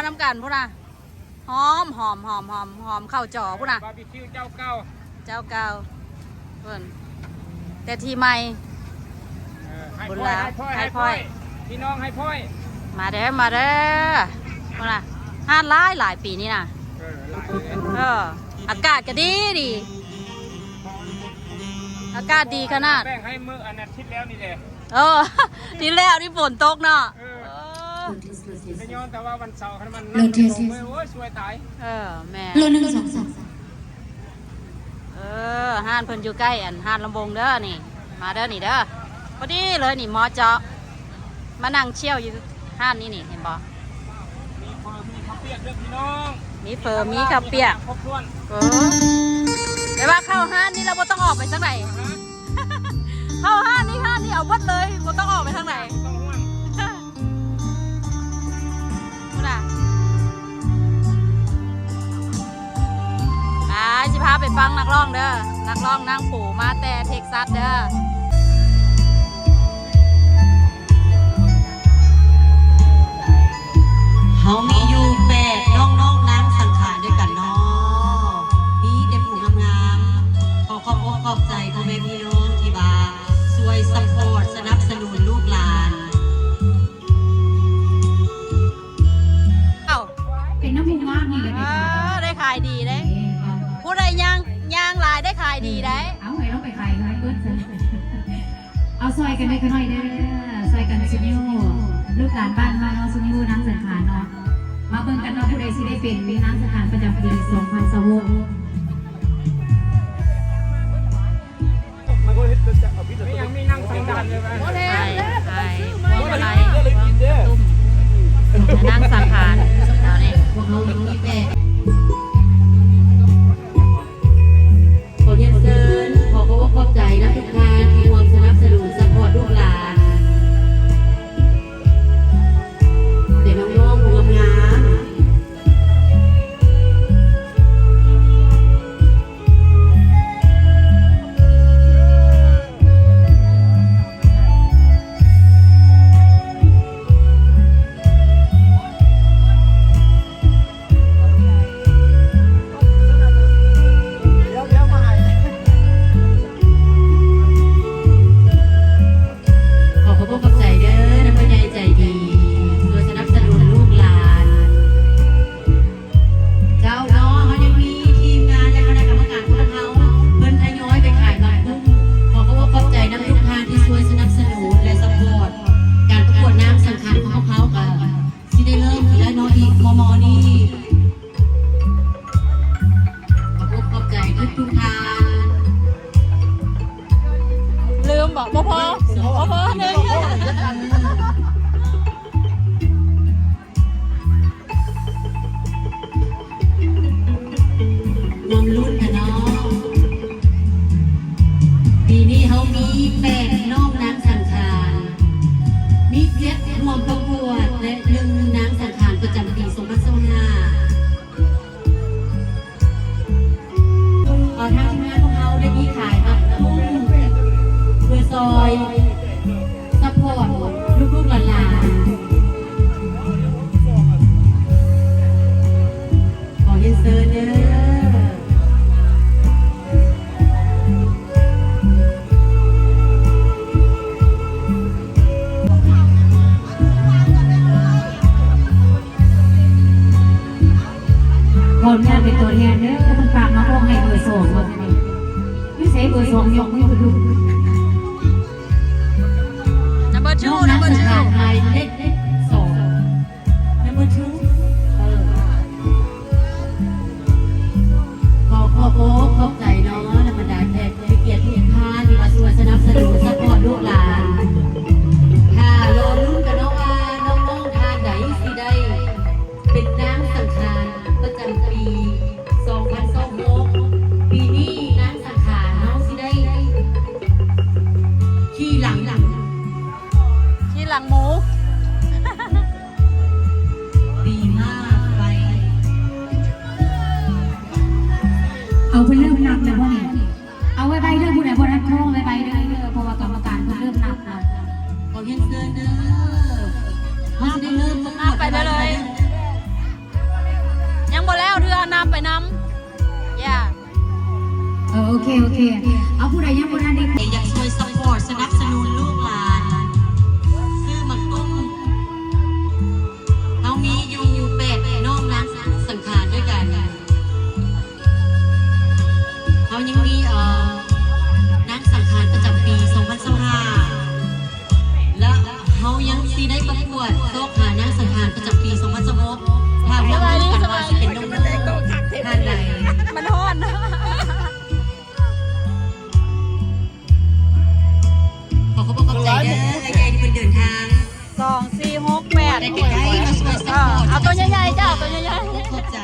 ນຳກັນພຸ້ນນະ ຫອມ ຫອມ ຫອມ ຫອມ ຫອມເຂົ້າຈໍພຸ້ນນະ ບາບີຄິວເຈົ້າເກົ່າ ເຈົ້າເກົ່າເພິ່ນ ແຕ່ທີ່ໃໝ່ ເອີ ໃຫ້ ບຸນ ພອຍ ລາວ ໃຫ້ພອຍ ໃຫ້ພອຍ ໃຫ້ພອຍ ພີ່ນ້ອງໃຫ້ພອຍ ມາເດີ ມາເດີ ພຸ້ນນະ ຮ້ານຫຼາຍໆ ປີນີ້ນະ ເອີ ຫຼາຍເລີຍ ເອີ ອາກາດກະດີດີ ອາກາດດີຂະໜາດ ແບ່ງໃຫ້ມື້ອັນອາທິດແລ້ວນີ້ແຫຼະ ເອີ ທີ່ແລ້ວນີ້ຝົນຕົກເນາະ ເອີ ເອີ ກະຍ້ອນແຕ່ວ່າວັນເສົາຄັນມັນ ໂອ້ຍ ສວຍຕາຍ ເອີ ແມ່ນ ໂລໜຶ່ງສອງສາມ ເອີ ຮ້ານເພິ່ນຢູ່ໃກ້ອັນຮ້ານລຳວົງເດີນີ້ ມາເດີນີ້ເດີ ພໍດີເລີຍນີ້ ເໝາະເຈາະ ມານັ່ງຊ່ຽວຢູ່ຮ້ານນີ້ນີ້ ເຫັນບໍ່? ມີເຝີ ມີເຂົ້າປຽກເດີພີ່ນ້ອງ ມີເຝີ ມີເຂົ້າປຽກ ເອີ ແປວ່າເຂົ້າຮ້ານນີ້ແລ້ວບໍ່ຕ້ອງອອກໄປທາງໃດ ເຂົ້າຮ້ານນີ້ ຮ້ານນີ້ເອົາເບິດເລີຍ ບໍ່ຕ້ອງອອກໄປທາງໃດ ບໍ່ຕ້ອງຫ່ວງ ພຸ້ນນະ ໄປ ຊິພາໄປຟັງນັກຮ້ອງເດີ ນັກຮ້ອງນາງປູມາແຕ່ເທັກຊັສເດີ ເຮົາມີຢູ່ແປດນ້ອງໆນາງສັງຂານດ້ວຍກັນເນາະ ມີແຕ່ຜູ້ງາມໆ ຂໍຂອບອົກຂອບໃຈພໍ່ແມ່ພີ່ນ້ອງທີ່ວ່າຊ່ວຍຊັບພອດສະໜັບສະໜູນລູກຫຼານ ເອົ້າ ເປັນນ້ຳໝູງາມນີ້ແຫຼະ ເອີ ໄດ້ຂາຍດີເດ້ ຜູ້ໃດຍ່າງ ຍ່າງຫຼາຍໄດ້ຂາຍດີໄດ໋ ເອົາໃຫ້ລາວໄປຂາຍເງິນເບິດຊັ້ນ ເອົາຊ່ອຍກັນໄດ້ຂ້ານ້ອຍເດີ ຊ່ອຍກັນຊຸມຢູ່ ລູກຫຼານບ້ານເຮົາເນາະ ຊຸມຢູ່ນາງສັງຂານເນາະ ມາເບິ່ງກັນວ່າຜູ້ໃດຊິໄດ້ເປັນນາງສັງຂານປະຈຳປີສອງພັນຊາວຫົກ ມີຫຍັງ ມີນາງສັງຂານເລີຍ ໄປ ໄປ ໄປ ນາງສັງຂານເຮົານີ້ ພວກເຮົາມີແປດ ຂໍຮຽນເຊີນ ຂໍຂອບອົກຂອບໃຈນຳທຸກທ່ານທີ່ຮ່ວມສະໜັບສະໜູນຊັບພອດລູກຫຼານ ແຕ່ນ້ອງໆຜູ້ງາມໆ ຂໍຂອບອົກຂອບໃຈເດີ ນຳຜູ້ໃຫຍ່ໃຈດີ ຊ່ວຍສະໜັບສະໜູນລູກຫຼານ ເຈົ້າເນາະ ເຮົາຍັງມີທີມງານ ແລະ ຄະນະກຳມະການຂອງເຮົາ ເພິ່ນທະຍອຍໄປຂາຍບາງກຸ່ມ ຂໍຂອບອົກຂອບໃຈນຳທຸກທ່ານທີ່ຊ່ວຍສະໜັບສະໜູນ ແລະ ຊັບພອດການປະກວດນາງສັງຂານຂອງພວກເຮົາ ກະຊິໄດ້ເລີ່ມຂຶ້ນແລ້ວເນາະ ອີກມໍ່ໆນີ້ ຂອບອົກຂອບໃຈທຸກໆທ່ານ ລືມບໍ? ບໍ່ພໍ ບໍ່ພໍເລີຍ ຮ່ວມລຸ້ນກັນເນາະ ປີນີ້ເຮົາມີແປດນ້ອງນາງສັງຂານ ມີເຈັດຮ່ວມປະກວດ ແລະ ໜຶ່ງນາງສັງຂານປະຈຳປີສອງພັນຊາວຫ້າ ເອີ ທາງທີມງານພວກເຮົາໄດ້ມີຂາຍໝາກຫຸ່ງເພື່ອຊ່ອຍຊັບພອດລູກໆຫຼານໆ ຂໍຮຽນເຊີນເດີ ຂໍອະນຸຍາດເປັນຕົວແທນເດີ ເພິ່ນຝາກມາຂອງໃຫ້ເບີສອງ ຢູ່ໃສເບີສອງ ຍົກມືຂຶ້ນດູ number two number two ໝາຍເລກສອງ number two ເອີ ຂໍຂອບອົກຂອບໃຈເນາະ ນຳບັນດາແຂກຜູ້ມີກຽດທຸກທ່ານທີ່ມາຊ່ວຍສະໜັບສະໜູນ ຊັບພອດລູກຫຼານ ຖ້າລໍລຸ້ນກັນເນາະວ່າ ນ້ອງໆທ່ານໃດຊິໄດ້ເປັນນາງສັງຂານປະຈຳປີສອງພັນຊາວຫົກ ປີນີ້ນາງສັງຂານເຮົາຊິໄດ້ຂີ່ຫຼັງ ຂີ່ຫຼັງໝູ ດີມາກ ໄປ ເອົາ ເພິ່ນເລີ່ມນັບແລ້ວບໍ່ນີ້? ເອົາໄວໆເດີ ຜູ້ໃດບໍ່ທັນຄອງໄວໆເດີ ເພາະວ່າກຳມະການເພິ່ນເລີ່ມນັບແລ້ວ ຂໍຮຽນເຊີນເດີ ເຮົາຊິໄດ້ເລີ່ມປະກວດ ໄປເລີຍ ໄວໆເດີ. ເຄ ໂອເຄ ເອົາ ຜູ້ໃດຍັງບໍ່ທັນໄດ້ ຢາກຊ່ວຍຊັບພອດສະໜັບສະໜູນລູກຫຼານ ຊື້ໝາກຕຸ້ມ ເຮົາມີຢູ່ແປດນ້ອງນາງສັງຂານດ້ວຍກັນ ເຮົາຍັງມີ ເອີ ນາງສັງຂານປະຈຳປີສອງພັນຊາວຫ້າ ແລະ ເຮົາຍັງຊິໄດ້ປະກວດຊອກຫານາງສັງຂານປະຈຳປີສອງພັນຊາວຫົກ ຖ້າເຮົາເບິ່ງກັນວ່າຊິເປັນນ້ອງໆທ່ານໃດ ມັນຮ້ອນ ຂໍຂອບໃຈເດີ ອ້າຍໃຫຍ່ທີ່ເພິ່ນເດີນທາງ ສອງ ສີ່ ຫົກ ແປດ ໄດ້ໄກໆ ມາຊ່ວຍຊັບພອດ ເອີ ເອົາໂຕໃຫຍ່ໆ ເຈົ້າ ເອົາໂຕໃຫຍ່ໆ ຂອບໃຈ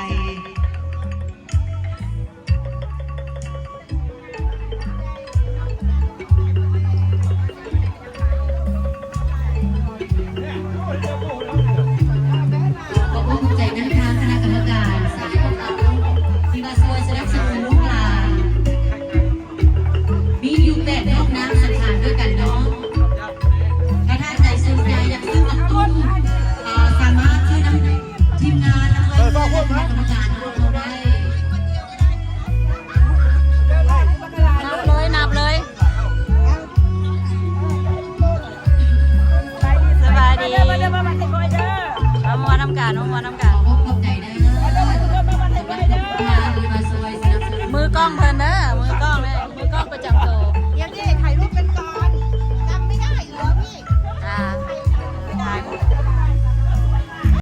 ຂອບໃຈນຳທາງຄະນະກຳມະການ ທີ່ມາຊ່ວຍສະໜັບສະໜູນລູກຫຼານ ມີຢູ່ແປດນ້ອງນາງສັງຂານດ້ວຍກັນເນາະ ຖ້າທ່ານໃດສົນໃຈຢາກຊື້ໝາກຕຸ້ມ ເອີ ສາມາດຊື້ນຳທີມງານ ນຳເລີຍ ນຳເລີຍ ຄະນະກຳມະການຂອງເຮົາໄດ້ ນັບເລີຍ ນັບເລີຍ ສະບາຍດີ ມາມ່ວນນຳກັນ ມາມ່ວນນຳກັນ ຂອບໃຈເດີ ສຳລັບທຸກທ່ານທີ່ມາຊ່ວຍສະໜັບສະໜູນ ມືກ້ອງເພິ່ນເດີ.